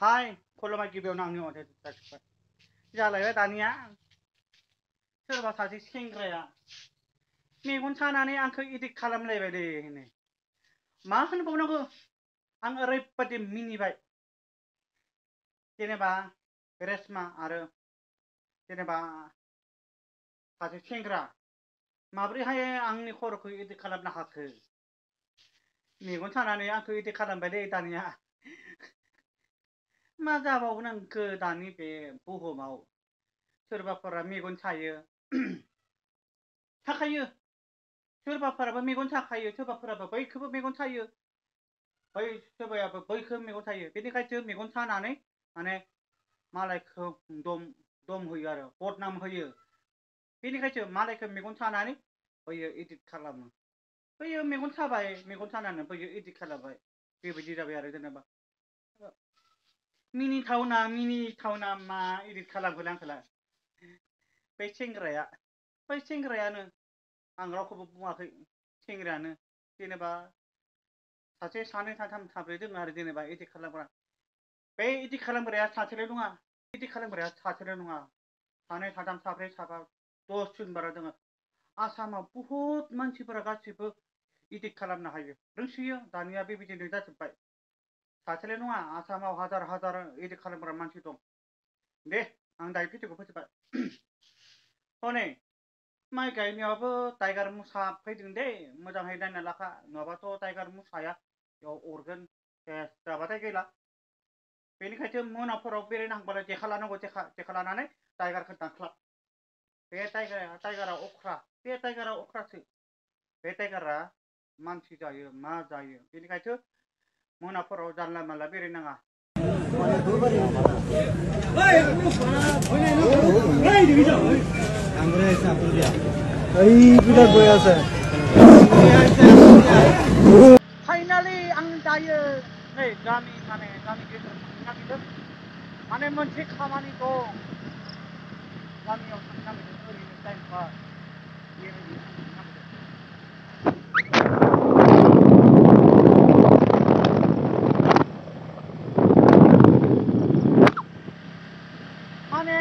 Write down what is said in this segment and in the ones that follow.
हाय खुलुमबाय गिबियावनो आंनि अनथाइ जासिबाय जालायबाय दानिया सोरबा सासे सेंग्राया मेगन सानानै आंखौ इदिट खालामलायबाय दे होनो मा होनबावनांगौ आं ओरैबायदि मिनिबाय जेनेबा रेशमा आरो जेनेबा सासे सेंग्रा माब्रैहाय आंनि खर'खौ इदिट खालामनो हाखो मेगन सानानै आंखौ इदिट खालामबाय दे दानिया मा जाबावगोन आंखो दानि बे बुहुमाव सोरबाफोरा मेगन सायो थाखायो सोरबाफोराबो मेगन साखायो सोरबाफोराबो बैखौबो मेगन सायो बै सोरबायाबो बैखौ मेगन सायो बेनिखायसो मेगन सानानै माने मालायखौ दम होयो आरो बदनाम होयो बेनिखायसो मालायखौ मेगन सानानै बैयो इदिट खालामो बैयो मेगन साबाय मेगन सानानै बैयो इदिट खालामबाय बेबायदि जाबाय आरो जेनेबा मिनिथावना मा इदिट खालामगोन आंखौलाय बै सेंग्रायानो आं रावखौबो बुङाखै सेंग्रायानो जेनेबा सासे सानै साथाम साब्रै दङ आरो जेनेबा इदिट खालामग्रा बे इदिट खालामग्राया सासेल' नङा इदिट खालामग्राया सासेल' नङा सानै साथाम साब्रै साबा 10 जन बारा दङ आसामाव बुहुत मानसिफोरा गासिबो इदिट खालामनो हायो रोंसोयो दानिया बेबायदिनो जाजोब्बाय सासेल' नङा आसामाव हाजार हाजार इदिट खालामग्रा मानसि दं दे आं दायो भिडिअखौ फोजोबबाय हनै माइ गायनायावबो टाइगार मुसा फैदों दे मोजाङै नायना लाखा नङाबाथ' टाइगार मुसाया बेयाव अरगोन जाबाथाय गैला बेनिखायसो मोनाफोराव बेरायनो थांबालाय जेखा लानांगौ जेखा लानानै टाइगारखौ दांख्लाब बे टाइगारा अख्रासो बे टाइगारा मानसि जायो मा जायो बेनिखायसो मोनाफोराव जानला मानला बेरायनाङा फाइनालि आं दायो नै गामि गेजेराव थांनो नागिरदों माने मोनसे खामानि दं गामियाव थांनो नागिरदों ओरैनो टाइम पास बेरायनो थांनो नागिरदों माने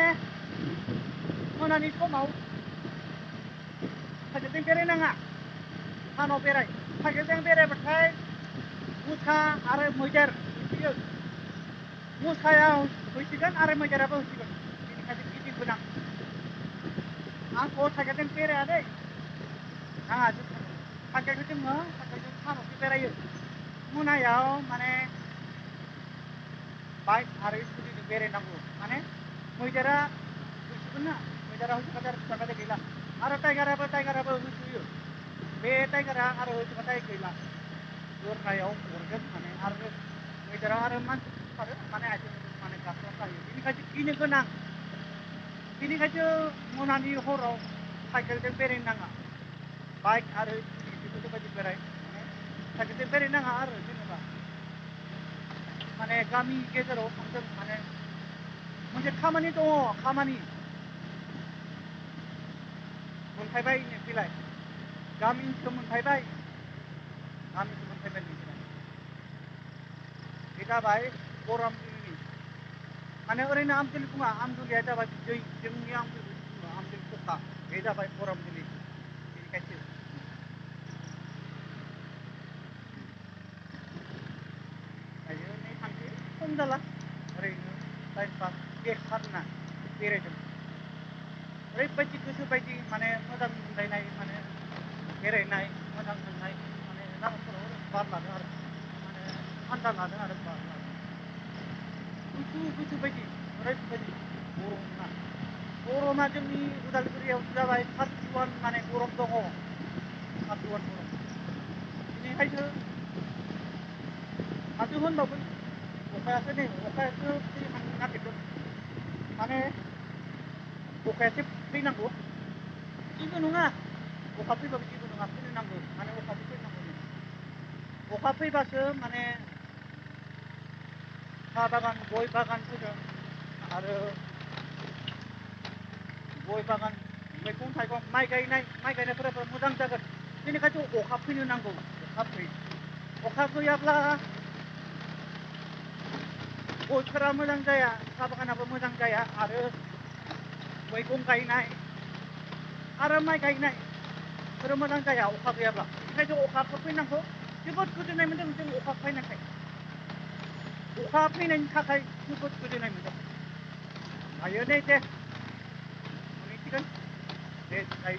मोनानि समाव साइकेलजों बेरायनाङा सानाव बेराय साइकेलजों बेरायबाथाय मोसा आरो मैदेर होसोयो मोसाया होसिगोन आरो मैदेराबो होसिगोन बेनिखायनो गिदिंबोनां आंथ' साइकेलजों बेराया दै आंहा साइकेलजों सानावसो बेरायो मोनायाव माने बाइक आरो स्कुटिजों बेरायनांगौ माने मैदेरा होसोगोन ना मैदेरा होसोबाथाय गैला आरो टाइगाराबो होसोयो बे टाइगारा आरो होसोबाथाय गैला गोरनायाव अरगोन माने आरो मैदेरा आरो मानसि खारो माने आथिंजों माने गाख्लाबखायो बेनिखायनो गिनो गोनां बेनिखायनो मोनानि हराव साइकेलजों बेरायनो नाङा बाइक आरो स्कुटि बेफोरबायदि बेराय माने साइकेलजों बेरायनाङा आरो जेनेबा माने गामि गेजेराव थांदों माने मोनसे खामानि दङ खामानि मोनफायबाय फैलाय गामिखौ मोनफायबाय बे जाबाय बरामजुलिनि माने ओरैनो आमजुलि बुङा आमजुलिया जाबाय दै जोंनि आमजुलि बुङो आमजुलि खखा बे जाबाय बरामजुलि बेनिखायसो दायो नै थांसै सम जाला ओरैनो टाइम पास बेखारना बेरायदों ओरैबायदि गोसो बायदि माने मोजां मोनलायनाय माने बेरायनाय मोजां मोननाय माने लामाफोराव बार लादों आरो माने थान्दा लादों आरो बार लादों गुसु बायदि ओरैबायदि गरम नङा गरमा जोंनि उदालगुरियाव जाबाय 31 माने गरम दङ 31 गरम बेनिखायनो माथो होनबावगोन अखायासो फैनो नागिरदों माने अखायासो फैनांगौ जेबो नङा अखा फैबाबो जेबो नङा फैनो नांगौ माने अखासो फैनांगौ अखा फैबासो माने साहा बागान गय बागान फैदों आरो गय बागान मैगं थाइगं माइ गायनायफोराबो मोजां जागोन बेनिखायनो अखा फैनो नांगौ अखा गैयाब्ला बोथोरा मोजां जाया साहा बागानाबो मोजां जाया आरो मैगं गायनाय आरो माइ गायनाय बेफोरो मोजां जाया अखा गैयाब्ला बेनिखायनो अखाखौ फैनांगौ जोबोद गोजोननाय मोन्दों जों अखा फैनायखाय अखा फैनायनि थाखाय जोबोद गोजोननाय मोन्दों दायो दे मिथिगोन दे दायो